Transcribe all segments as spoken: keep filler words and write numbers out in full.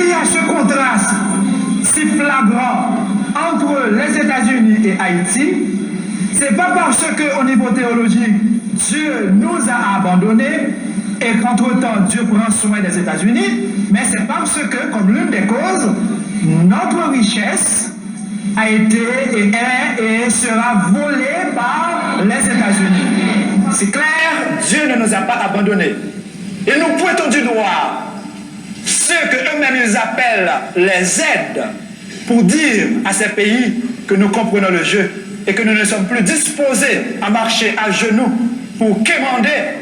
Il y a ce contraste si flagrant entre les États-Unis et Haïti, c'est pas parce que au niveau théologique, Dieu nous a abandonnés et qu'entre-temps, Dieu prend soin des États-Unis, mais c'est parce que, comme l'une des causes, notre richesse a été et est et sera volée par les États-Unis. C'est clair, Dieu ne nous a pas abandonnés. Et nous pointons du doigt ceux que eux-mêmes ils appellent les aides pour dire à ces pays que nous comprenons le jeu et que nous ne sommes plus disposés à marcher à genoux pour quémander,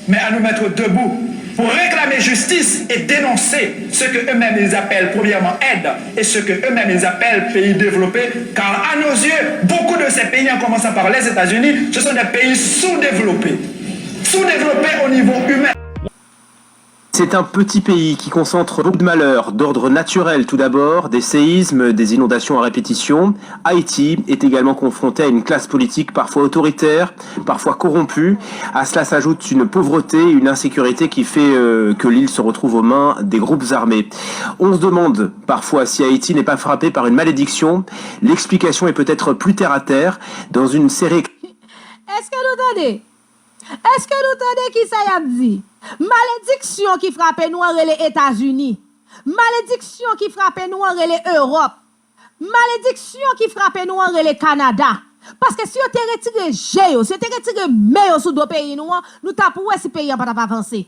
mais à nous mettre debout pour réclamer justice et dénoncer ce que eux-mêmes ils appellent premièrement aide et ce que eux-mêmes ils appellent pays développés, car à nos yeux, beaucoup de ces pays, en commençant par les États-Unis, ce sont des pays sous-développés. Sous-développés au niveau humain. C'est un petit pays qui concentre beaucoup de malheurs, d'ordre naturel tout d'abord, des séismes, des inondations à répétition. Haïti est également confronté à une classe politique parfois autoritaire, parfois corrompue. À cela s'ajoute une pauvreté, une insécurité qui fait euh, que l'île se retrouve aux mains des groupes armés. On se demande parfois si Haïti n'est pas frappé par une malédiction. L'explication est peut-être plus terre à terre dans une série Èske nou tande? Èske nou tande kisa y ap di? Malediksyon ki frape nou an rele Etazini. Malediksyon ki frape nou an rele Ewòp. Malediksyon ki frape nou an rele Kanada. Paske si yo te retire je yo, si yo te retire men yo sou do peyi nou an, nou t ap wè si peyi an pa t ap avanse.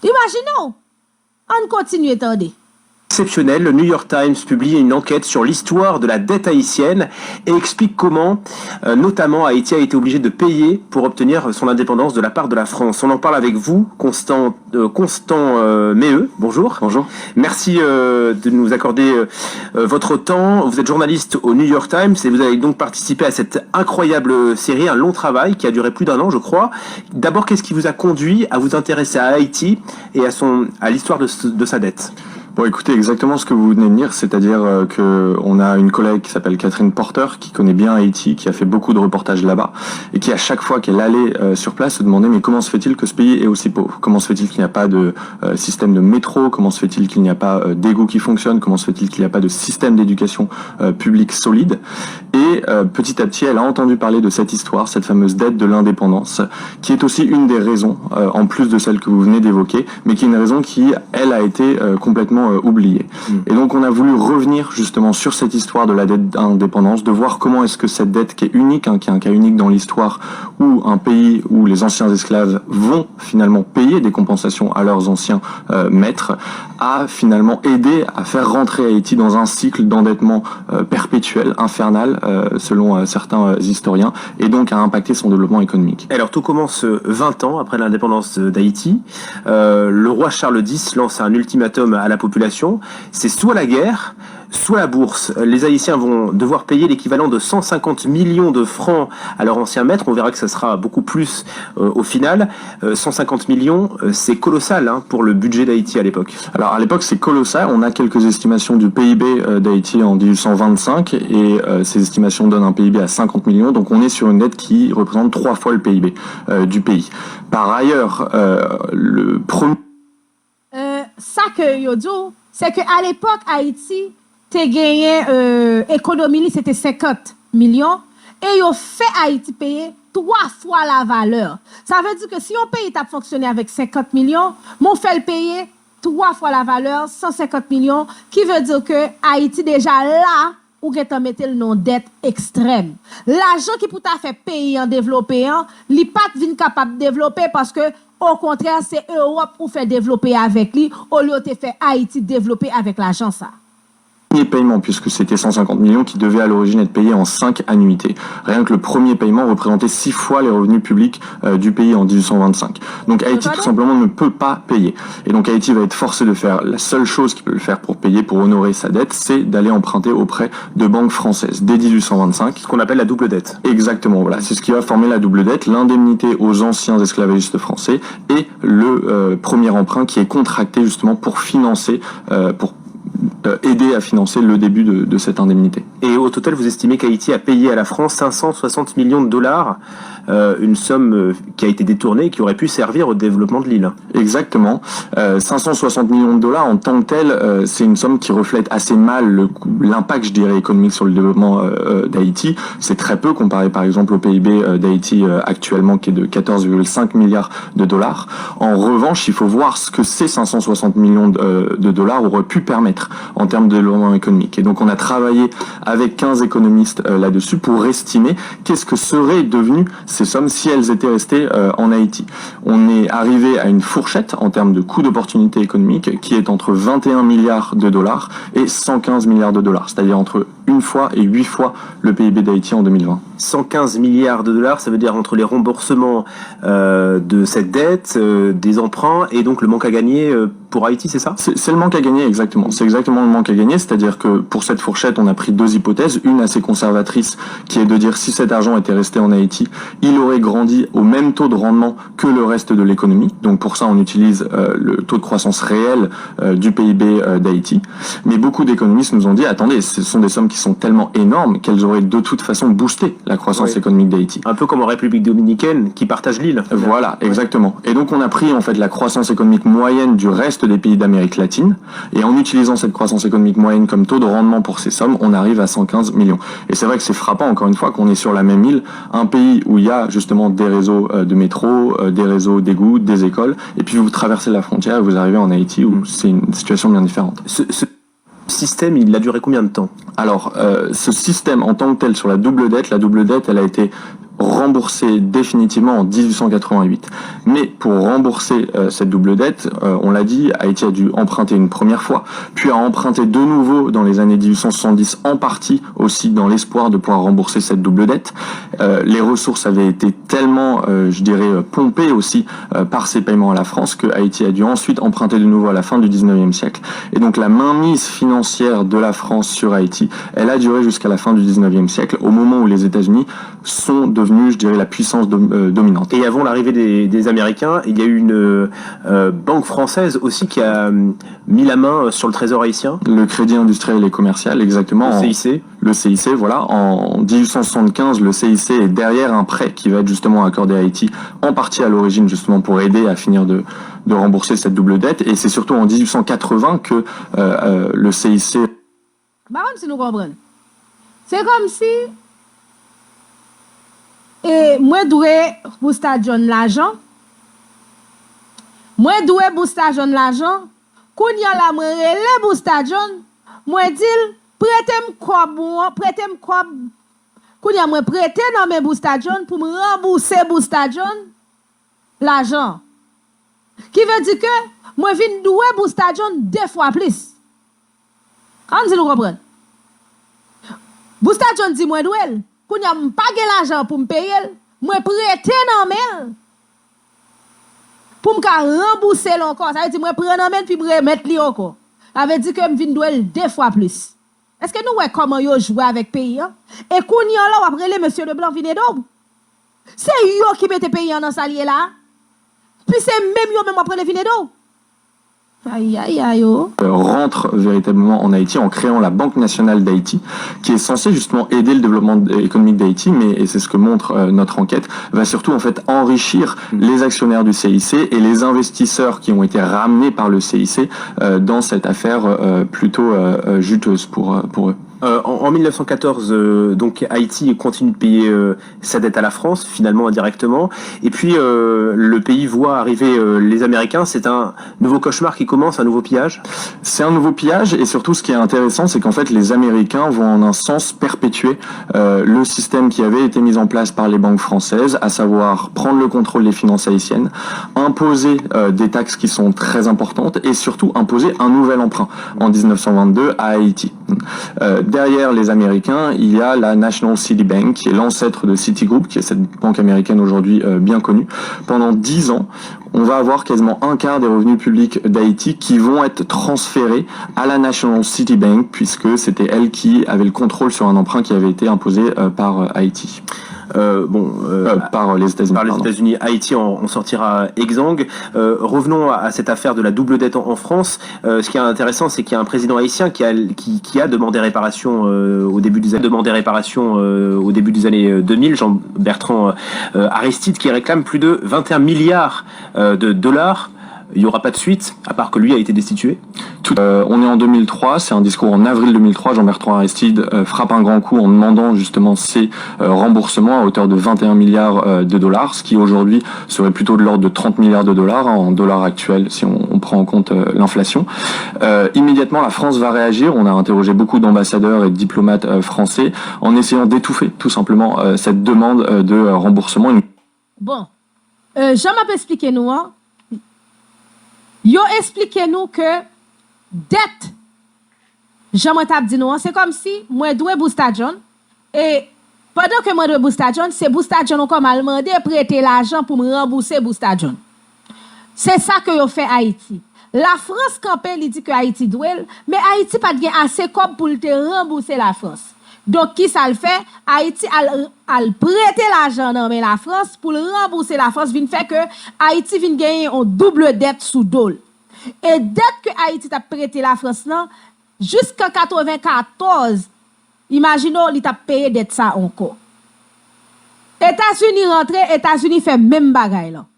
Imajine w! Ann kontinye tande. Exceptionnel, le New York Times publie une enquête sur l'histoire de la dette haïtienne et explique comment, euh, notamment, Haïti a été obligé de payer pour obtenir son indépendance de la part de la France. On en parle avec vous, Constant, euh, Constant euh, Meheu. Bonjour. Bonjour. Merci euh, de nous accorder euh, euh, votre temps. Vous êtes journaliste au New York Times et vous avez donc participé à cette incroyable série, un long travail qui a duré plus d'un an, je crois. D'abord, qu'est-ce qui vous a conduit à vous intéresser à Haïti et à, son, à l'histoire de, de sa dette ? Bon, écoutez, exactement ce que vous venez de dire, c'est-à-dire euh, que on a une collègue qui s'appelle Catherine Porter, qui connaît bien Haïti, qui a fait beaucoup de reportages là-bas, et qui à chaque fois qu'elle allait euh, sur place se demandait mais comment se fait-il que ce pays est aussi pauvre ? Comment se fait-il qu'il n'y a pas de euh, système de métro ? Comment se fait-il qu'il n'y a pas euh, d'égout qui fonctionne ? Comment se fait-il qu'il n'y a pas de système d'éducation euh, publique solide ? Et euh, petit à petit, elle a entendu parler de cette histoire, cette fameuse dette de l'indépendance, qui est aussi une des raisons, euh, en plus de celle que vous venez d'évoquer, mais qui est une raison qui, elle, a été euh, complètement euh, oubliée. Et donc, on a voulu revenir justement sur cette histoire de la dette d'indépendance, de voir comment est-ce que cette dette qui est unique, hein, qui est un cas unique dans l'histoire, où un pays où les anciens esclaves vont finalement payer des compensations à leurs anciens euh, maîtres, a finalement aidé à faire rentrer Haïti dans un cycle d'endettement euh, perpétuel, infernal, euh, selon euh, certains euh, historiens, et donc a impacté son développement économique. Alors tout commence euh, vingt ans après l'indépendance euh, d'Haïti. Euh, le roi Charles dix lance un ultimatum à la population. C'est soit la guerre, soit la bourse. Les Haïtiens vont devoir payer l'équivalent de cent cinquante millions de francs à leur ancien maître. On verra que ça sera beaucoup plus euh, au final. Euh, cent cinquante millions, euh, c'est colossal hein, pour le budget d'Haïti à l'époque. Alors à l'époque, c'est colossal. On a quelques estimations du P I B euh, d'Haïti en dix-huit cent vingt-cinq et euh, ces estimations donnent un P I B à cinquante millions. Donc on est sur une dette qui représente trois fois le P I B euh, du pays. Par ailleurs, euh, le premier Euh, sa ke yo di w, se ke alepòk Ayiti te genyen euh, ekonomi li se te senkant milyon e yo fè Ayiti peye twa fwa la valè. Sa vle di ke si yon peyi t ap fonksyone avèk senkant milyon, men w fè l peye twa fwa la valè, san senkant milyon, ki vle di ke Ayiti deja la ou gentan mete l nan yon dèt ekstrèm. Lajan ki pou ta fè peyi an devlope an, li pa t vin kapab devlope paske, okontrè, se Ewòp ou fè devlope avèk li, olye w te fè Ayiti devlope avèk lajan sa. Premier paiement, puisque c'était cent cinquante millions qui devait à l'origine être payé en cinq annuités. Rien que le premier paiement représentait six fois les revenus publics euh, du pays en dix-huit cent vingt-cinq. Donc Haïti tout simplement ne peut pas payer. Et donc Haïti va être forcé de faire la seule chose qu'il peut le faire pour payer, pour honorer sa dette, c'est d'aller emprunter auprès de banques françaises dès dix-huit cent vingt-cinq. Ce qu'on appelle la double dette. Exactement, voilà. C'est ce qui va former la double dette, l'indemnité aux anciens esclavagistes français et le euh, premier emprunt qui est contracté justement pour financer, euh, pour euh, aider à financer le début de, de cette indemnité. Et au total, vous estimez qu'Haïti a payé à la France cinq cent soixante millions de dollars, euh, une somme euh, qui a été détournée et qui aurait pu servir au développement de l'île. Exactement. Euh, cinq cent soixante millions de dollars en tant que tel, euh, c'est une somme qui reflète assez mal le coût- l'impact, je dirais, économique sur le développement euh, euh, d'Haïti. C'est très peu comparé, par exemple, au P I B euh, d'Haïti euh, actuellement, qui est de quatorze virgule cinq milliards de dollars. En revanche, il faut voir ce que ces cinq cent soixante millions de, euh, de dollars auraient pu permettre en termes de développement économique. Et donc, on a travaillé avec quinze économistes euh, là-dessus pour estimer qu'est-ce que seraient devenues ces sommes si elles étaient restées euh, en Haïti. On est arrivé à une fourchette en termes de coût d'opportunité économique qui est entre vingt et un milliards de dollars et cent quinze milliards de dollars, c'est-à-dire entre une fois et huit fois le P I B d'Haïti en deux mille vingt. Cent quinze milliards de dollars, ça veut dire entre les remboursements euh, de cette dette, euh, des emprunts et donc le manque à gagner euh, pour Haïti, c'est ça? C'est c'est le manque à gagner, exactement. C'est exactement le manque à gagner, c'est-à-dire que pour cette fourchette, on a pris deux hypothèses. Une assez conservatrice, qui est de dire si cet argent était resté en Haïti, il aurait grandi au même taux de rendement que le reste de l'économie. Donc pour ça, on utilise euh, le taux de croissance réel euh, du P I B euh, d'Haïti. Mais beaucoup d'économistes nous ont dit, attendez, ce sont des sommes qui sont tellement énormes qu'elles auraient de toute façon boosté la croissance Oui. économique d'Haïti. Un peu comme en République dominicaine qui partage l'île. Voilà, exactement. Et donc on a pris en fait la croissance économique moyenne du reste des pays d'Amérique latine, et en utilisant cette croissance économique moyenne comme taux de rendement pour ces sommes, on arrive à cent quinze millions. Et c'est vrai que c'est frappant, encore une fois, qu'on est sur la même île, un pays où il y a justement des réseaux euh, de métro, euh, des réseaux d'égouts, des écoles, et puis vous traversez la frontière et vous arrivez en Haïti où c'est une situation bien différente. Ce, ce système, il a duré combien de temps? Alors, euh, ce système en tant que tel sur la double dette, la double dette, elle a été remboursée définitivement en dix-huit cent quatre-vingt-huit. Mais pour rembourser euh, cette double dette, euh, on l'a dit, Haïti a dû emprunter une première fois, puis a emprunté de nouveau dans les années dix-huit cent soixante-dix, en partie aussi dans l'espoir de pouvoir rembourser cette double dette. Euh, les ressources avaient été tellement, euh, je dirais, euh, pompées aussi euh, par ces paiements à la France que Haïti a dû ensuite emprunter de nouveau à la fin du dix-neuvième siècle. Et donc la mainmise financière de la France sur Haïti, elle a duré jusqu'à la fin du dix-neuvième siècle, au moment où les États-Unis sont devenus, je dirais, la puissance dom- euh, dominante. Et avant l'arrivée des, des Américains, il y a eu une euh, banque française aussi qui a euh, mis la main euh, sur le trésor haïtien, Le Crédit industriel et commercial, exactement. le en- C I C. Le C I C, voilà, en dix-huit cent soixante-quinze, le C I C est derrière un prêt qui va être justement accordé à Haïti, en partie à l'origine justement pour aider à finir de, de rembourser cette double dette. Et c'est surtout en dix-huit cent quatre-vingts que euh, euh, le C I C M pa konn si nou konprann. Se kòmsi e, mwen dwe Busta John lajan. Mwen dwe Busta John lajan. Kounye a la mwen rele Busta John. Mwen di l, prete m kòb ou an, prete m kòb. Kounye a mwen prete nan men Busta John pou m ranbouse Busta John lajan. Ki vle di ke mwen vin dwe Busta John de fwa plis. Ann di nou konprann. Busta John di mwen dwe l. Kounye a m pa gen lajan pou m peye l. Mwen prete nan men l pou m ka ranbouse l ankò. Sa vle di mwen pran nan men l pi m remèt li ankò. Sa vle di ke m vin dwe l de fwa plis. Èske nou wè kòman yo jwe avèk peyi an? E kounye an la w ap rele mesye Leblanc vin ede w. Se yo ki mete peyi an nan sa l ye la. Pi se menm yo menm w ap rele vin ede w. Ayayay o. euh, rentre véritablement en Haïti en créant la Banque nationale d'Haïti, qui est censée justement aider le développement économique d'Haïti, mais, et c'est ce que montre euh, notre enquête, va surtout en fait enrichir les actionnaires du C I C et les investisseurs qui ont été ramenés par le C I C euh, dans cette affaire euh, plutôt euh, euh, juteuse pour, euh, pour eux. Euh, en, en mille neuf cent quatorze, euh, donc Haïti continue de payer euh, sa dette à la France, finalement indirectement. Et puis euh, le pays voit arriver euh, les Américains. C'est un nouveau cauchemar qui commence, un nouveau pillage. C'est un nouveau pillage et surtout ce qui est intéressant, c'est qu'en fait les Américains vont en un sens perpétuer euh, le système qui avait été mis en place par les banques françaises, à savoir prendre le contrôle des finances haïtiennes, imposer euh, des taxes qui sont très importantes et surtout imposer un nouvel emprunt en dix-neuf cent vingt-deux à Haïti. Euh, derrière les Américains, il y a la National City Bank, qui est l'ancêtre de Citigroup, qui est cette banque américaine aujourd'hui euh, bien connue. Pendant dix ans, on va avoir quasiment un quart des revenus publics d'Haïti qui vont être transférés à la National City Bank, puisque c'était elle qui avait le contrôle sur un emprunt qui avait été imposé euh, par euh, Haïti. Euh, bon, euh, euh, par les États-Unis. Par les États-Unis, Haïti en, en sortira exsangue. Euh, revenons à, à cette affaire de la double dette en, en France. Euh, ce qui est intéressant, c'est qu'il y a un président haïtien qui a, qui, qui a demandé réparation euh, au début des années, demandé réparation euh, au début des années euh, deux mille, Jean-Bertrand euh, Aristide, qui réclame plus de vingt et un milliards euh, de dollars. Il n'y aura pas de suite, à part que lui a été destitué. Tout, euh, on est en deux mille trois, c'est un discours en avril deux mille trois, Jean-Bertrand Aristide euh, frappe un grand coup en demandant justement ces euh, remboursements à hauteur de vingt et un milliards euh, de dollars, ce qui aujourd'hui serait plutôt de l'ordre de trente milliards de dollars hein, en dollars actuels si on, on prend en compte euh, l'inflation. Euh, immédiatement, la France va réagir. On a interrogé beaucoup d'ambassadeurs et de diplomates euh, français en essayant d'étouffer tout simplement euh, cette demande euh, de euh, remboursement. Bon, euh, jan m ap esplike nou an, yo esplike nou ke dèt, jan mwen t ap di nou an, se kòmsi mwen dwe Busta John, e pandan ke mwen dwe Busta John, se Busta John ankò m al mande prete lajan pou m ranbouse Busta John. Se sa ke yo fè Ayiti. Lafrans kanpe, li di ke Ayiti dwe l, men Ayiti pa t gen ase kòb pou l te ranbouse Lafrans. Donk, kisa l fè? Ayiti al, al prete lajan nan men Lafrans pou l ranbouse Lafrans, vin fè ke Ayiti vin genyen yon double dèt sou do l. E dèt ke Ayiti t ap prete Lafrans lan, jiskan katrevenkatòz, imajine w, li t ap peye dèt sa ankò. Etazini rantre, Etazini fè menm bagay lan.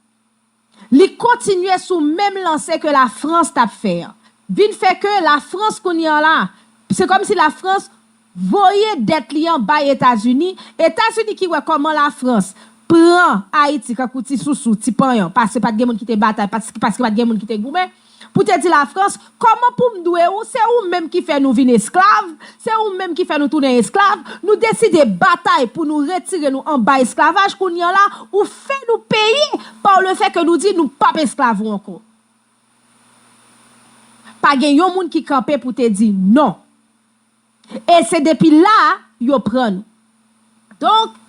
Li kontinye sou menm lanse ke Lafrans t ap fè an. Vin fè ke Lafrans kounye an la, se kòmsi Lafrans voye dèt li an bay Etazini. Etazini ki wè kòman Lafrans pran Ayiti kankou ti sousou, ti panyan, paske pa t gen moun ki te batay, paske, paske pa t gen moun ki te goumen. Pou te di Lafrans, kòman pou m dwe ou, se ou menm ki fè nou vin esklav, se ou menm ki fè nou tounen esklav, nou deside batay pou nou retire nou anba esklavaj, kounye an la, ou fè nou peye par le fait que nou di nou p ap esklav ou ankò. Pa gen yon moun ki kanpe pou te di non. E se depi la a yo pran nou. Donk,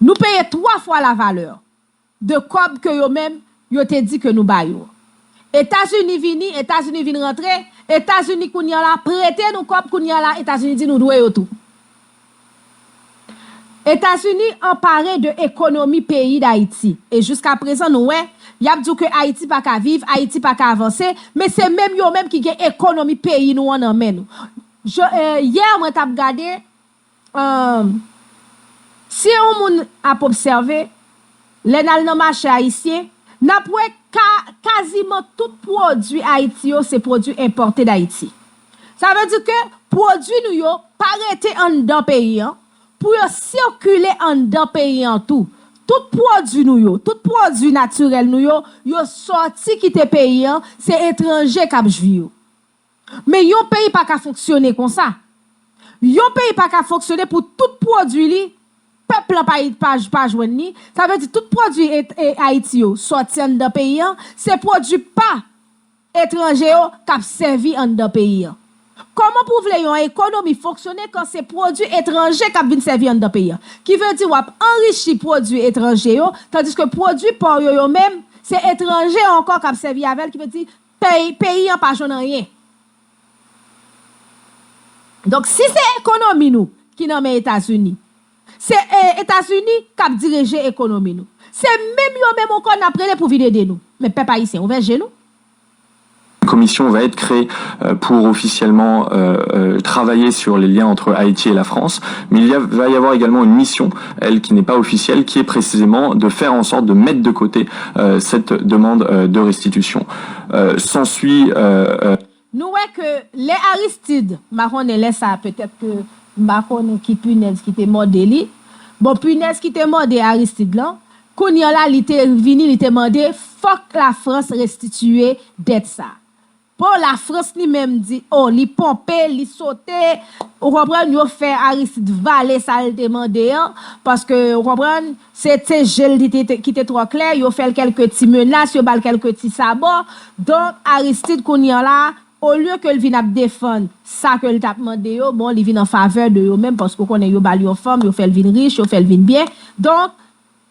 nou peye twa fwa lavalè de kòb ke yo menm yo te di ke nou ba yo. Etazini vini, Etazini vin rantre, Etazini kounye a la prete nou kòb, kounye a la Etazini di nou dwe yo tou. Etazini anpare de ekonomi peyi Dayiti. E jiska prezan nou wè, y ap di w ke Ayiti pa ka viv, Ayiti pa ka avanse, men se menm yo menm ki gen ekonomi peyi nou an nan men nou. Je, euh, yè mwen t ap gade, euh, si yon moun ap obsève, lè n al nan mache ayisyen, n ap wè ka, kaziman tout pwodui Ayiti yo se pwodui enpòte Dayiti. Sa vle di ke pwodui nou yo pa rete anndan peyi an, pou yo sikile anndan peyi an tou. Tout pwodui nou yo, tout pwodui natirèl nou yo, yo sòti kite peyi an, se etranje k ap jwi yo. Men yon peyi pa ka fonksyone konsa. Yon peyi pa ka fonksyone pou tout pwodui li, pèp lan pa, pa, pa jwenn li. Sa vle di tout pwodui e, e, Ayiti yo sòti anndan peyi an, se pwodui pa etranje yo k ap sèvi anndan peyi an. Kòman pou w vle yon ekonomi fonksyone kan se pwodui etranje k ap vin sèvi anndan peyi an? Ki vle di w ap anrichi pwodui etranje yo, tandiske pwodui pa w yo yo menm, se etranje yo ankò k ap sèvi avè l, ki vle di peyi, peyi an pa jwenn anyen. Donk, si se ekonomi nou ki nan men Etazini, se e, Etazini k ap dirije ekonomi nou. Se menm yo menm ankò n ap rele pou vin ede nou. Men pèp ayisyen, ouvè je nou. Une commission va être créée euh, pour officiellement euh, euh, travailler sur les liens entre Haïti et la France, mais il y a, va y avoir également une mission, elle qui n'est pas officielle, qui est précisément de faire en sorte de mettre de côté euh, cette demande euh, de restitution. Euh, S'ensuit euh, euh, Nou wè ke lè Aristide, m pa konnen lè sa a, petèt ke m pa konnen ki pinèz ki te mòde li. Bon, pinèz ki te mòde Aristide lan, kounye a la, li te vini, li te mande, fòk Lafrans restitiye dèt sa a. Bon, Lafrans li menm di, o, li ponpe, li sote, ou konprann, yo fè Aristide vale sa l te mande an, paske, ou konprann, se, se je l ki te, ki te twò klè, yo fè l kèlke ti menas, yo ba l kèlke ti sabò. Donk, Aristide, kounye a la, olye ke l vin ap defann sa ke l t ap mande yo, bon, li vin an favè de yo menm, paske w konnen yo ba l yon fanm, yo fè l vin rich, yo fè l vin byen. Donk,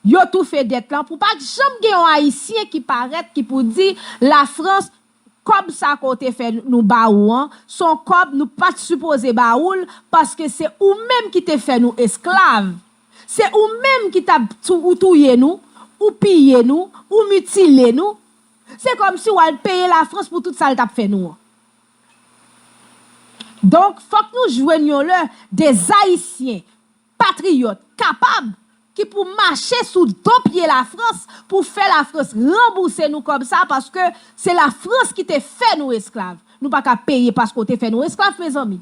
yo toufe dèt lan pou pa janm gen yon Ayisyen ki parèt, ki pou di Lafrans, kòb sa ke w te fè nou ba ou an, se yon kòb nou pa t sipoze ba ou l, paske se ou menm ki te fè nou esklav. Se ou menm ki t ap tou-, ou touye nou, ou piye nou, ou mitile nou. Se kòmsi w al peye Lafrans pou tout sa l t ap fè nou an. Donk, fòk nou jwenn yon lè de Ayisyen patriyòt, kapab, ki pou mache sou do pye Lafrans pou fè Lafrans ranbouse nou kòb sa, paske se Lafrans ki te fè nou esklav. Nou pa ka peye paske w te fè nou esklav, mezanmi.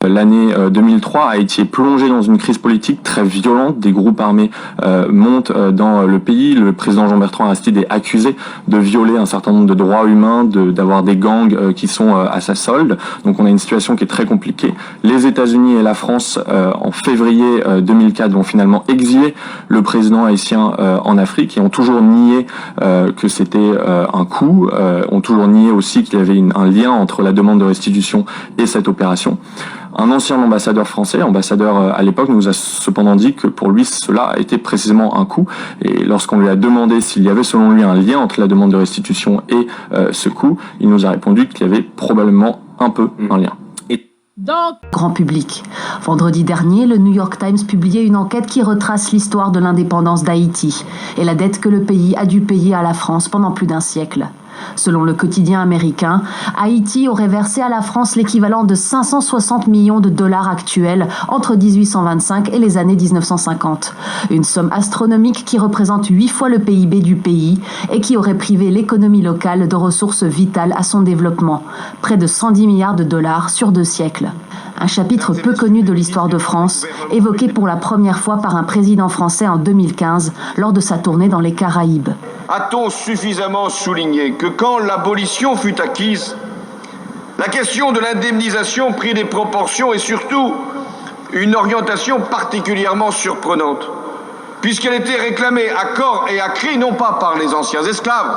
L'année euh, deux mille trois, Haïti est plongée dans une crise politique très violente. Des groupes armés euh, montent euh, dans le pays. Le président Jean-Bertrand Aristide est accusé de violer un certain nombre de droits humains, de- d'avoir des gangs euh, qui sont euh, à sa solde. Donc on a une situation qui est très compliquée. Les États-Unis et la France, euh, en février euh, deux mille quatre, vont finalement exiler le président haïtien euh, en Afrique et ont toujours nié euh, que c'était euh, un coup, euh, ont toujours nié aussi qu'il y avait une- un lien entre la demande de restitution et cette opération. Un ancien ambassadeur français, ambassadeur euh, à l'époque, nous a cependant dit que pour lui, cela a été précisément un coup. Et lorsqu'on lui a demandé s'il y avait selon lui un lien entre la demande de restitution et euh, ce coup, il nous a répondu qu'il y avait probablement un peu un lien. Donk, grand public. Vendredi dernier, le New York Times publiait une enquête qui retrace l'histoire de l'indépendance d'Haïti et la dette que le pays a dû payer à la France pendant plus d'un siècle. Selon le quotidien américain, Haïti aurait versé à la France l'équivalent de cinq cent soixante millions de dollars actuels entre dix-huit cent vingt-cinq et les années dix-neuf cent cinquante. Une somme astronomique qui représente huit fois le P I B du pays et qui aurait privé l'économie locale de ressources vitales à son développement, près de cent dix milliards de dollars sur deux siècles. Un chapitre peu connu de l'histoire de France, évoqué pour la première fois par un président français en deux mille quinze lors de sa tournée dans les Caraïbes. A-t-on suffisamment souligné que quand l'abolition fut acquise, la question de l'indemnisation prit des proportions et surtout une orientation particulièrement surprenante, puisqu'elle était réclamée à corps et à cri non pas par les anciens esclaves,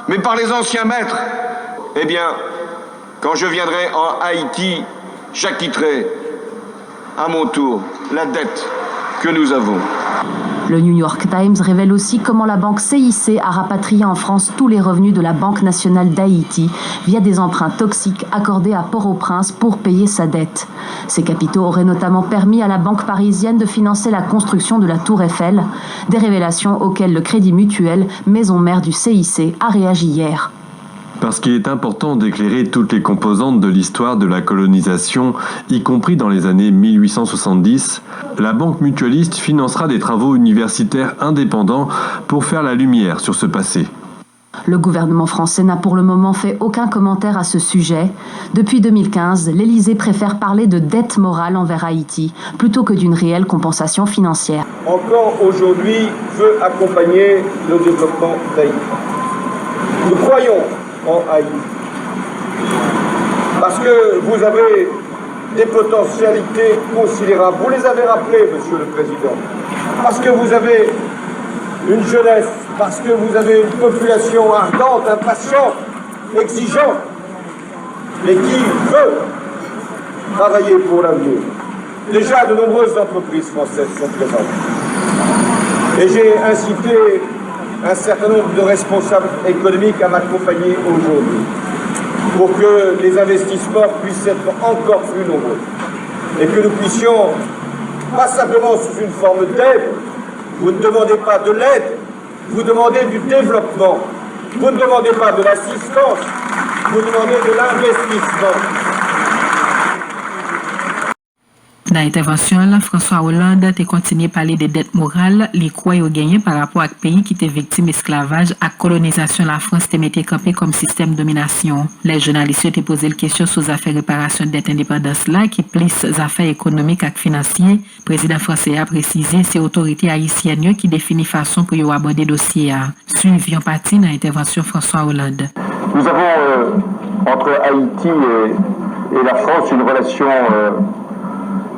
mais par les anciens maîtres ? Eh bien, quand je viendrai en Haïti, j'acquitterai à mon tour la dette que nous avons. Le New York Times révèle aussi comment la banque C I C a rapatrié en France tous les revenus de la Banque nationale d'Haïti via des emprunts toxiques accordés à Port-au-Prince pour payer sa dette. Ces capitaux auraient notamment permis à la banque parisienne de financer la construction de la tour Eiffel, des révélations auxquelles le Crédit Mutuel, maison mère du C I C, a réagi hier. Parce qu'il est important d'éclairer toutes les composantes de l'histoire de la colonisation, y compris dans les années mille huit cent soixante-dix, la Banque mutualiste financera des travaux universitaires indépendants pour faire la lumière sur ce passé. Le gouvernement français n'a pour le moment fait aucun commentaire à ce sujet. Depuis deux mille quinze, l'Élysée préfère parler de dette morale envers Haïti plutôt que d'une réelle compensation financière. Encore aujourd'hui, veut accompagner le développement d'Haïti. Nous croyons en Haïti. Parce que vous avez des potentialités considérables. Vous les avez rappelées, Monsieur le Président. Parce que vous avez une jeunesse, parce que vous avez une population ardente, impatiente, exigeante, mais qui veut travailler pour l'avenir. Déjà, de nombreuses entreprises françaises sont présentes. Et j'ai incité un certain nombre de responsables économiques à m'accompagner aujourd'hui pour que les investissements puissent être encore plus nombreux et que nous puissions, pas simplement sous une forme d'aide, vous ne demandez pas de l'aide, vous demandez du développement, vous ne demandez pas de l'assistance, vous demandez de l'investissement. Nan entèvansyon l, François Hollande te kontinye pale de dèt moral li kwè yo genyen pa rapò ak peyi ki te viktim esklavaj ak kolonizasyon Lafrans te mete kanpe kòm sistèm dominasyon. Lè jounalis yo te poze l kesyon sou zafè reparasyon dèt endepandans la, ki plis zafè ekonomik ak finansye, prezidan franse a presize se otorite ayisyèn yo ki defini fason pou yo abòde dosye a. Swiv yon pati nan entèvansyon François Hollande. Nous avons euh, entre Haïti et, et la France une relation euh,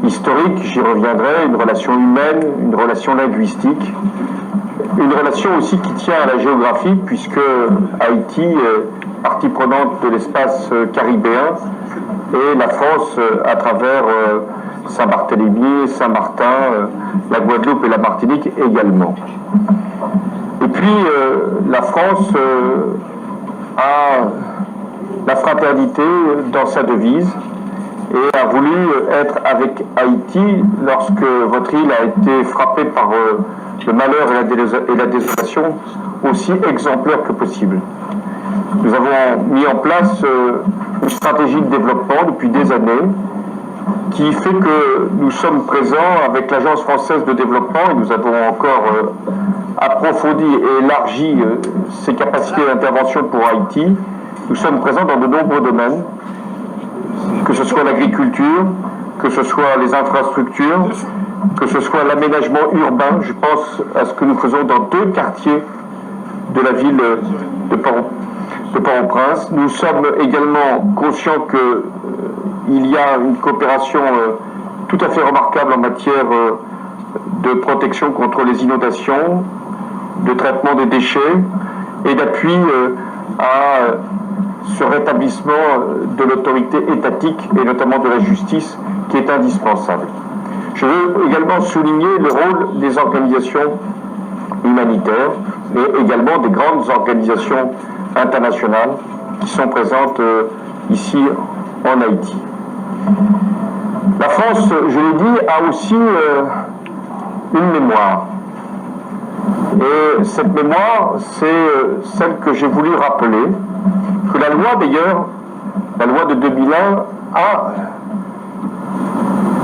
historique, j'y reviendrai, une relation humaine, une relation linguistique, une relation aussi qui tient à la géographie, puisque Haïti est partie prenante de l'espace euh, caribéen et la France euh, à travers euh, Saint-Barthélemy, Saint-Martin, euh, la Guadeloupe et la Martinique également. Et puis, euh, la France euh, a la fraternité dans sa devise. et a voulu être avec Haïti lorsque votre île a été frappée par euh, le malheur et la, délosa- et la désolation aussi exemplaire que possible. Nous avons mis en place euh, une stratégie de développement depuis des années qui fait que nous sommes présents avec l'Agence française de développement et nous avons encore euh, approfondi et élargi euh, ses capacités d'intervention pour Haïti. Nous sommes présents dans de nombreux domaines, que ce soit l'agriculture, que ce soit les infrastructures, que ce soit l'aménagement urbain. Je pense à ce que nous faisons dans deux quartiers de la ville de Port- de Port-au-Prince. Nous sommes également conscients qu'il y a une coopération euh, tout à fait remarquable en matière euh, de protection contre les inondations, de traitement des déchets et d'appui euh, à ce rétablissement de l'autorité étatique et notamment de la justice qui est indispensable. Je veux également souligner le rôle des organisations humanitaires, mais également des grandes organisations internationales qui sont présentes euh, ici en Haïti. La France, je l'ai dit, a aussi euh, une mémoire. Et cette mémoire, c'est euh, celle que j'ai voulu rappeler, que la loi d'ailleurs, la loi de deux mille un a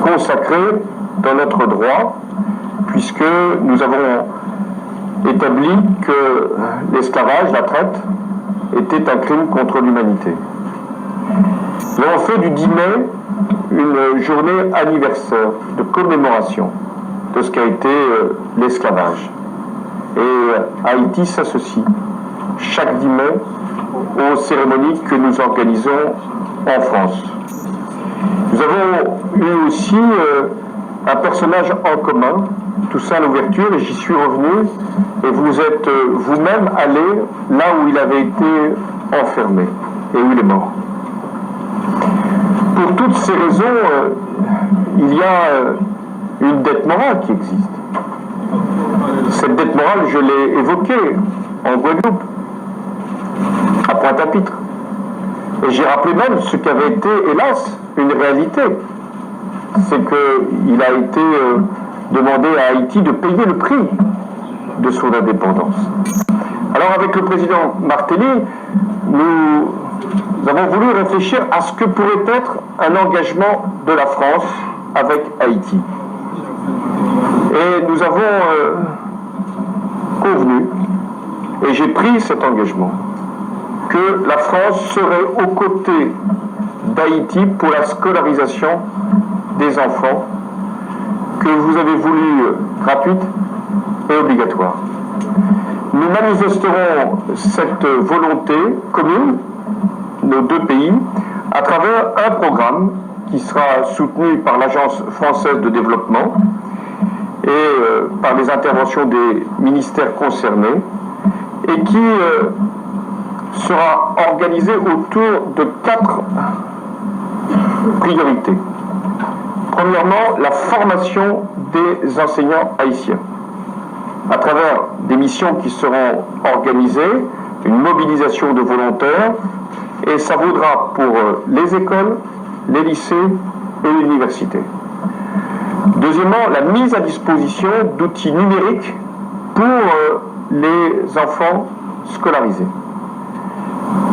consacrée dans notre droit, puisque nous avons établi que l'esclavage, la traite, était un crime contre l'humanité. Nous avons fait du dix mai une journée anniversaire de commémoration de ce qu'a été euh, l'esclavage. Et euh, Haïti s'associe chaque dix mai aux cérémonies que nous organisons en France. Nous avons eu aussi euh, un personnage en commun, Toussaint Louverture, et j'y suis revenu, et vous êtes euh, vous-même allé là où il avait été enfermé et où il est mort. Pour toutes ces raisons, euh, il y a euh, une dette morale qui existe. Cette dette morale, je l'ai évoquée en Guadeloupe, à Pointe-à-Pitre. Et j'ai rappelé même ce qui avait été, hélas, une réalité. C'est qu'il a été euh, demandé à Haïti de payer le prix de son indépendance. Alors avec le président Martelly, nous avons voulu réfléchir à ce que pourrait être un engagement de la France avec Haïti. Et nous avons euh, convenu, et j'ai pris cet engagement, que la France serait aux côtés d'Haïti pour la scolarisation des enfants que vous avez voulu euh, gratuite et obligatoire. Nous manifesterons cette volonté commune, nos deux pays, à travers un programme qui sera soutenu par l'Agence française de développement et euh, par les interventions des ministères concernés et qui euh, sera organisé autour de quatre priorités. Premièrement, la formation des enseignants haïtiens à travers des missions qui seront organisées, une mobilisation de volontaires, et ça vaudra pour euh, les écoles, les lycées et l'université. Deuxièmement, la mise à disposition d'outils numériques pour euh, les enfants scolarisés.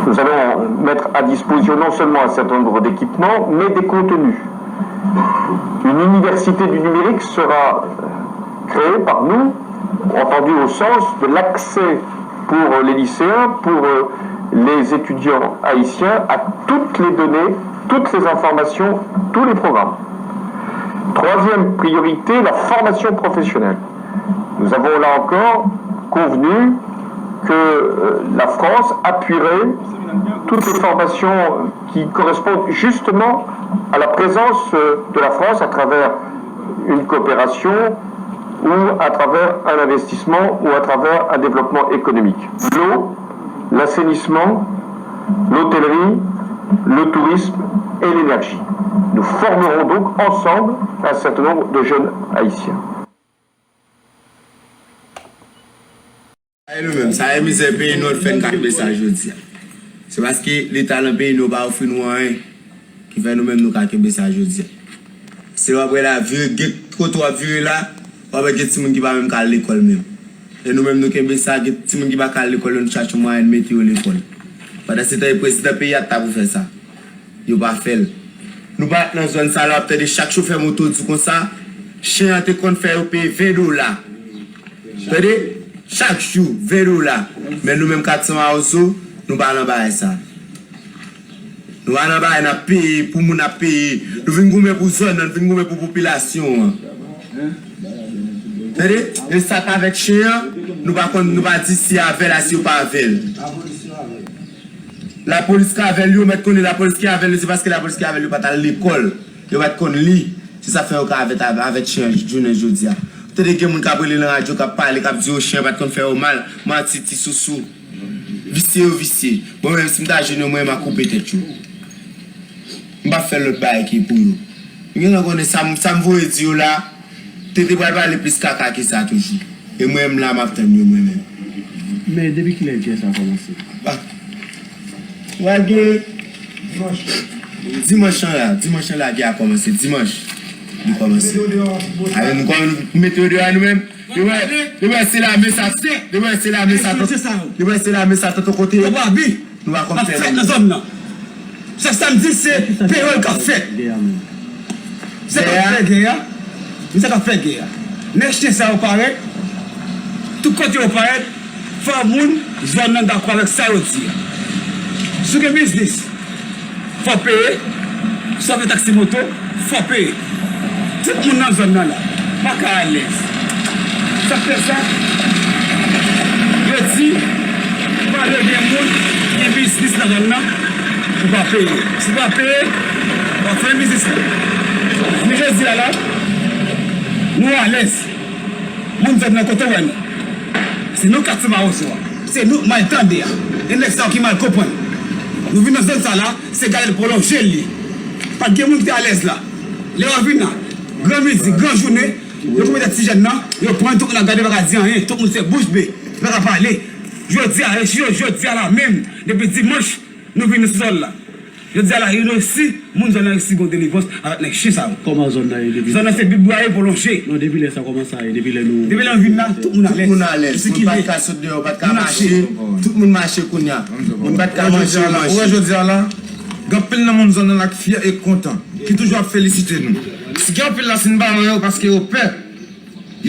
Nous allons mettre à disposition non seulement un certain nombre d'équipements, mais des contenus. Une université du numérique sera créée par nous, entendu au sens de l'accès pour les lycéens, pour les étudiants haïtiens, à toutes les données, toutes les informations, tous les programmes. Troisième priorité, la formation professionnelle. Nous avons là encore convenu que euh, la France appuierait toutes les formations qui correspondent justement à la présence euh, de la France à travers une coopération ou à travers un investissement ou à travers un développement économique. L'eau, l'assainissement, l'hôtellerie, le tourisme et l'énergie. Nous formerons donc ensemble un certain nombre de jeunes haïtiens. E nou menm, sa e mizè peyi nou an fè n ka rive sa jodi a. Se paske Leta nan peyi nou pa ofri nou anyen. Fè nou menm nou ka kenbe sa jodi a. Se lè w ap wè la, vire, gen kote w ap vire la, w ap wè gen timoun ki pa menm ka al lekòl menm. E nou menm nou kenbe sa, gen timoun ki pa ka al lekòl, yo nou chache mwayen mete yo lekòl. Pandan se tan, e prezidan peyi a t ta pou fè sa. Yo pa fè l. Nou pa t nan zòn sa la, w ap tande chak chofè moto di konsa, chen an te konn fè yo peye ven dola. Tande? Chak jou, ven dola. Men nou menm kat san Mawozo, nou pa nan bagay sa. Nou pa nan bagay n ap peye, pou moun ap peye. Nou vin goumen pou zòn nan, nou vin goumen pou popilasyon an. Tande? E sa k avèk chen an, nou pa konn, nou pa di si avè l a, si yo pa avè l. Lapolis ka avè l, yo mèt konnen lapolis ki avè l, se paske lapolis ki avè l, yo pa t al lekòl. Yo pa t konn li. Se sa k fè yo ka avèk, avèk chen an jounen jodi a. Ou tande gen moun k ap rele nan radyo, k ap pale, k ap di yo chen an pa t konn fè yo mal. Manti, ti sousou. Visye yo visye. Mwen menm, si m ta jwenn yo, mwen, m a koupe tèt yo. M p ap fè lòt bagay ki pou yo. Yo gentan konnen sa m, sa m voye di yo la, Tete pral pale plis kaka ke sa toujou. E mwen, m la, m ap tann yo, mwen menm. Men depi kilè gè sa kòmanse? Ah. Pral gen dimanch lan la, dimanch lan la gè a kòmanse, dimanch li kòmanse. Ale nou kòmanse mete yo deyò nou menm. Li wè, li wè se lame sa, li wè se lame sa, li wè se lame sa tout kote. Nou pa konn fè fèt nan zòn nan. Sa sa m di se peyòl k ap fèt. Se k ap fè gè a. Men sa k ap fè gè a. Nèg chen sa yo parèt. Tout kote yo parèt. Fò moun zòn nan dakò avèk sa yo di a. Si w gen biznis, fò w peye. Si w ap fè taksi moto, fò w peye. Tout moun nan zòn nan la pa ka alèz. Sa k fè sa? Yo di, pa dwe gen moun ki gen biznis nan zòn nan pou pa peye. Si w pa peye, w ap fèmen biznis lan. Men jodi a la, nou alèz. Moun zòn nan kote w wè nou. Se nou kat san Mawozo a. Se nou k mal tande a. E nèg sa yo ki mal konprann. Nou vin nan zòn sa la, se gade l pwolonje l ye. Pa t gen moun ki te alèz la. Lè yo vin la, gran midi, gran jounen, yo koupe tèt ti jèn nan, yo pran tout moun ap gade, pa ka di anyen, tout moun se bouch be, pa ka pale. Jodi a, jodi a la menm, depi dimanch, nou vin sou zòn la. Jodi a la, yo resi, moun zòn nan resi gon delivrans avèk nèg chen sa yo. Kòman zòn nan ye depi? Zòn nan se bib bwaye pwolonje. Non, depi lè sa kòman sa ye, depi lè nou... Depi lè nou vin la, tout moun alèz. Tout moun alèz. Moun pa t ka sot deyò, pa t ka mache. Tout moun mache kounye a. Moun pa t ka mache, yo mache. Ou wè jodi a la, gen anpil nan moun zòn nan la k fyè e k kontan, ki toujou ap felisite nou. Si gen anpil la, si n pa wè yo, paske yo pè.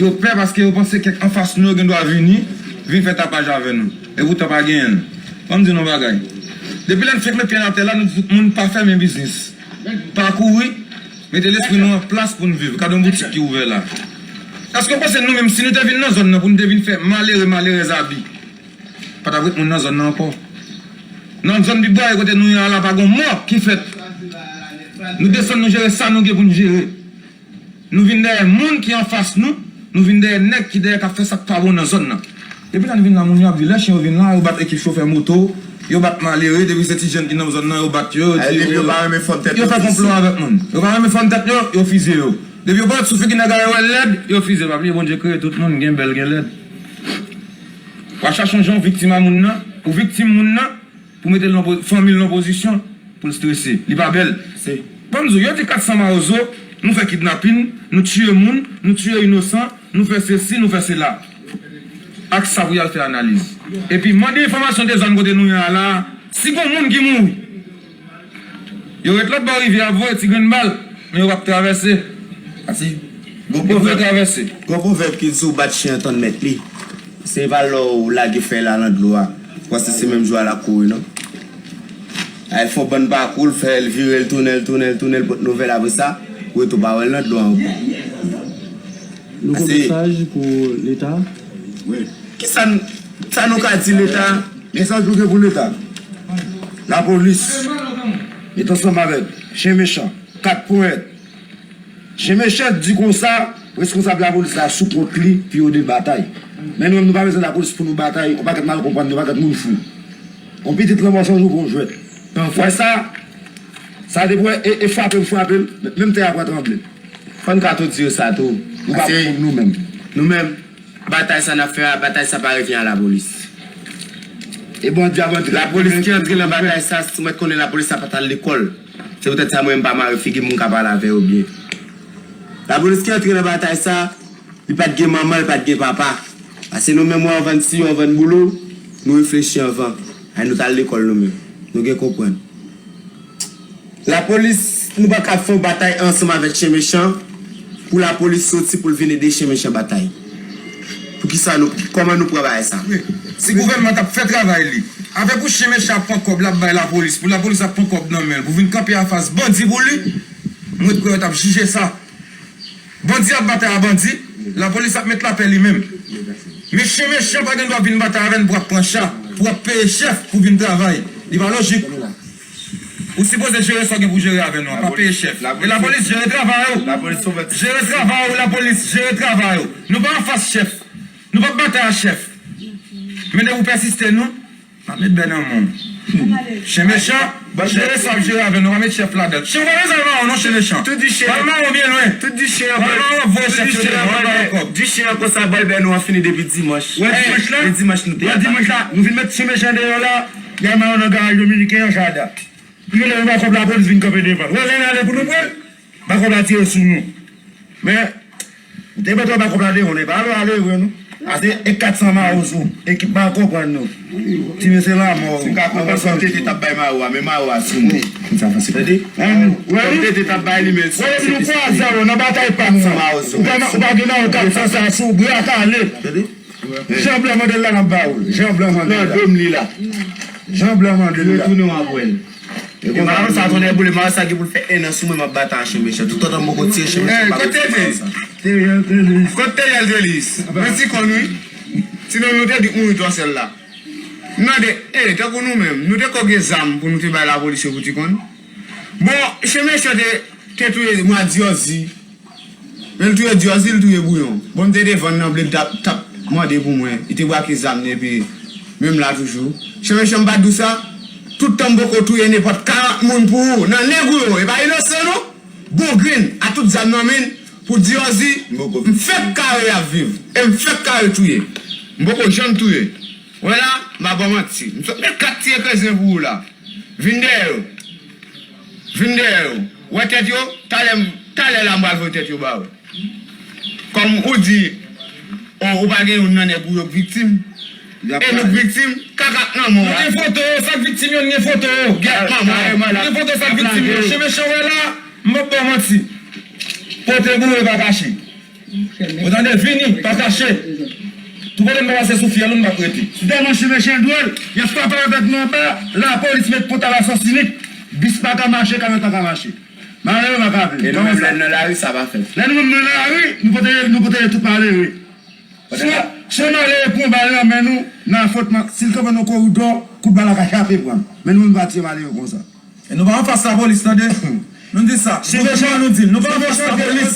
Yo pè paske yo panse kèk anfas nou yo gendwa vini, vin fè tapaj avè nou. Epoutan pa genyen l. Ban m di nou yon bagay. Depi lè n fenk met pye n atè la, nou di tout moun pa fèmen biznis. Pa kouri, mete lespri nou an plas pou n viv. Gade yon boutik ki ouvè la. Èske w panse nou menm, si nou te vin nan zòn nan pou nou te vin fè malere, malerèz abi, pa t ap ret moun nan zòn nan ankò? Nan zòn bib bwaye kote nou ye a la, pa gon mò ki fèt. Nou desann, nou jere sa nou gen pou n jere. Nou vin dèyè moun ki anfas nou, nou vin dèyè nèg ki dèyè k ap fè sa k pa bon nan zòn nan. Depi lè n vin la, moun yo ap di lè chen yo vin la, yo bat ekip chofè moto, yo bat malere, depi se ti jèn ki nan zòn nan, yo bat yo, yo di yo, yo fè konplo avèk moun. Yo pa renmen fanm tèt yo, yo fize yo. Depi yo parèt sou figi nèg la, yo wè l lèd, yo fize. Pa bliye Bondye kreye tout moun, gen bèl, gen lèd. W a chache yon jan w viktim a moun nan, ou viktim moun nan, pou mete l nan po-, fanmi l nan pozisyon pou l strese. Li pa bèl. Ban m di w, yo di kat san Mawozo, nou fè kidnapin, nou tiye moun, nou tiye inosan, nou fè sesi, nou fè sela. Ak sa pou y al fè analiz. Epi mande enfòmasyon de zòn kote nou ye a la, si gon moun ki mouri. Yo ret lòt bò rivyè a ap voye ti grenn bal, men yo p ap travèse. Gon pwovèb, gon pwovèb ki di ou bat chen an tann mèt li. Se pa lè w lage fèy la nan dlo a, w panse se menm jou a l ap kouri non. Ay fè yon bann pakou, l fè l vire, l tounen, l tounen, l tounen, l pote nouvèl, apre sa, ou rete w pa wè l nan dlo a ankò. Nou gon mesaj pou Leta? Wi. Kisa n, sa nou ka di Leta? Mesaj nou gen pou Leta. Lapolis, met ansanm avèk chen mechan, kat ponyèt. Chen mechan di konsa, reskonsab lapolis la sou kont li pou yo de batay. Men nou menm nou pa bezwen lapolis pou nou batay, yon pakèt mal konprann, yon pakèt moun fou. Yon pitit lanmò san jou pou yon jwèt. Wè sa, sa depi wè, e, e frape m, frape m, menm tè a pral tranble. Fò n ka tou di yo sa tou. Nou pa pou moun nou menm. Nou menm, batay sa n ap fè a, batay sa pa revyen a lapolis. E Bondye a Bondye. Lapolis ki antre nan batay sa, si mwen konnen lapolis sa pa t al lekòl. Se poutèt sa mwen m pa mare figi m, m ka pale avè yo byen. Lapolis ki antre nan batay sa, li pa t gen manman, li pa t gen papa. Paske nou menm, wè, anvan n siyon, anvan n boule w, nou reflechi anvan. Ay, nou t al lekòl nou menm. Nou gen konprann. Lapolis, nou pa ka fè yon batay ansanm avèk chen mechan pou lapolis soti pou l vin ede chen mechan batay. Poukisa nou, kòman nou pran bagay sa? Si gouvènman t ap fè travay li, avèk yon chen mechan ap pran kòb l ap bay lapolis, pou lapolis ap pran kòb nan men l, pou vin kanpe anfas bandi pou li, mwen t kwè yo t ap jije sa. Bandi ap batay a bandi, lapolis ap met lapè li menm. Men chen mechan pa gen dwa vin batay avè n pou ap pran cha, pou ap peye chèf pou vin travay. Li pa lojik. Ou sipoze jere sa w gen pou jere avè nou an, pa peye chèf. E lapolis, jere travay ou. Jere travay ou, lapolis, jere travay ou. Nou pa anfas chèf. Nou p ap batay a chèf. Men depi w pèsiste nou, n ap met bè nan men w. Chen mechan, jere sa w ap jere avè nou, pa met chèf ladan. Chen, w pa bezwen al mawon non, chen mechan. Tout di chen. Al mawon byen lwen. Tout di chen an. Al mawon, voye chèf yo deyò, al ba yo kòb. Di chen an konsa, bòl bè nou an fini depi dimanch. Wè dimanch la? E dimanch nou te. Wè dimanch la, nou vin met chen mechan deyò la. Y al mawon nan garaj dominiken an, Jada. Li rele, nou ba kòb lapolis vin kanpe devan l. Wè lè n ale pou nou pran l, ba kòb la tire sou nou. Men, ou te mèt wè ba kòb la devan l, e pa ale ale vre non. Ase e kat san mawon sou, ekip pa konprann nou. Ti mesye lanmò. Si m ka konprann sa, m te te t ap bay mawon a, men mawon a sou nou. Sa fasil. Tande? Wè nou, wè nou. M te te t ap bay li, men sou, wè nou kwaze avè w nan batay pa sa. Ou pa, ou pa gen nan kat san sa sou bra kale. Tande? Jan blan mande l la, n ap ba ou l. Jan blan mande l la. Nan dom li la. Jan blan mande l la. Retounen w ap wè l. E konsa, maron sa tonnè boule, maron sa gen pou l fè en an sou mwen, m ap batay a chen mechan. Toutotan m poko tiye chen mechan, m pa mete sa. Kote Teriel Telis? Mwen ti konn wi. Sinon nou te di mouri twò sèl la. M mande, e, tankou nou menm, nou te ko gen zam pou nou te bay lapolis yo pou ti konn. Bon, chen mechan te, te touye mwa dyòzi. Men l touye dyòzi, l touye bouyon. Bon, m te devan nan ble, l t ap, t ap mande pou mwen. Li te brake zam li epi menm la toujou. Chen mechan m pa di w sa, tout tan m poko touye nenpòt karant moun pou ou, nan nèg ou yo, e pa inosan non. Bon grenn, a tout zam nan men l, pou dyòzi, m fèk kare ap viv, e m fèk kare touye. M poko janm touye. Wè la, m pa ba w manti. M sot met kat ti ekrezen pou ou la. Vin dèyè yo. Vin dèyè yo. Wè tèt yo, talè, talè la m pral voye tèt yo ba ou. Kòm ou di, o, ou pa gen youn nan nèg ou yo k viktim. E nou k viktim, kaka k nan men w. Nou gen foto yo, sa k viktim yo, n gen foto yo. Gèt manman w. Nou gen foto sa k viktim yo. Chen mechan wè la, m p ap ba w manti. Pote boure pa kache. Ou tande, vini, pa kache. Tou kote m pa pase sou fyèl ou, m p ap rete. Si tèlman chen mechan dwòl, y ap frape avèk nou anba, lapolis met pòt a la sans inik, bis pa ka mache, kamyon pa ka mache. Malere pa ka viv. E nou menm lè n nan lari, sa pa fèt. Lè nou menm nan lari, nou pote, nou pote tout malere. Si, si yon malere pran bal nan men nou, nan afwontman, si l kanpe nan koridò, kout bal la ka chape pran l. Men nou menm pa tiye malere konsa. E nou pa anfas lapolis, tande. Nou di sa. Gouvènman nou di l, nou pa anfas lapolis.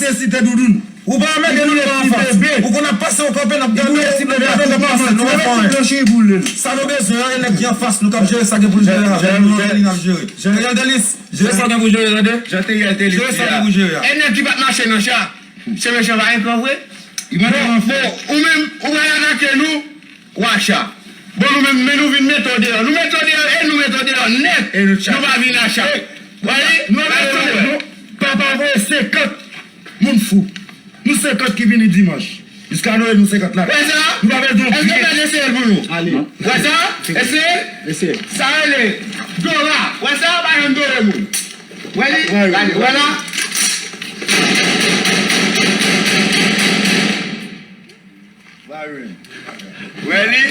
Ou pa anmède nou, nou pa anfas. Ou konn ap pase, ou kanpe, n ap gade w, nou pa fè anyen. Sa nou bezwen an, e nèg ki anfas nou k ap jere sa gen pou l jere avè nou an, li n ap jere. Jere sa w gen pou jere, tande. Jere sa w gen pou jere a. E nèg ki pa t mache nan cha, chen mechan pa gen kran vre. Bon, bon, ou menm, ou pral atake nou, Wacha. Bon, nou menm, men nou vin mete w deyò. Nou mete w deyò e nou mete w deyò nèt. Nou pa vin a cha. Wè, nou pa vin a cha. Papa voye senkant moun fou. Nou senkant ki vini dimanch. Jiska Nwèl nou senkant la. Wè sa? Nou pa bezwen. Èske w pral eseye l pou nou? Ale. Wè sa? Eseye. Eseye. Sa rele Dora. Wè sa? Pa janm dore moun. Wè li? Gade, wè la. Wè li?